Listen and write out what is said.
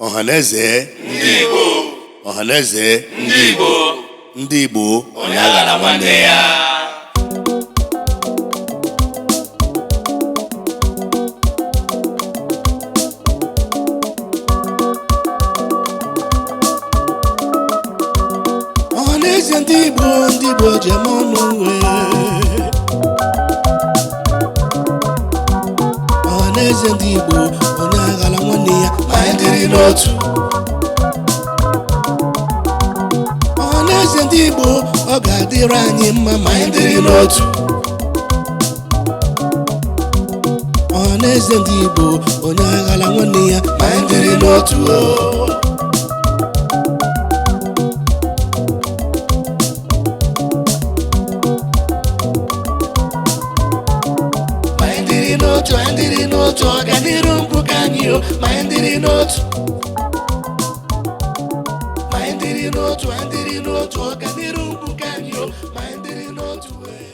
Ọhaneze Ndị Igbo. Ọhaneze Ndị Igbo. Ndị Igbo. Onye aghara nwanne ya. Ọhaneze ndị Igbo, ndị Igbo ji eme ọnụ wee. Ọhaneze ndị Igbo, onye aghara nwanne ya, ma anyị dịrị n'otu. Ọhaneze ndị Igbo, ọ ga-adịrị anyị mma ma anyị dịrị n'otu. Ọhaneze ndị Igbo, onye aghara nwanne ya, ma anyị dịrị n'otu o. Ma anyị dịrị n'otu, anyị dịrị n'otu, ọganiru mbụ ka anyị o. Ma anyị dịrị n'otu, ma anyị dịrị n'otu, anyị dịrị n'otu, ọganiru mbụ ka anyị o. Ma anyị dịrị n'otu ee.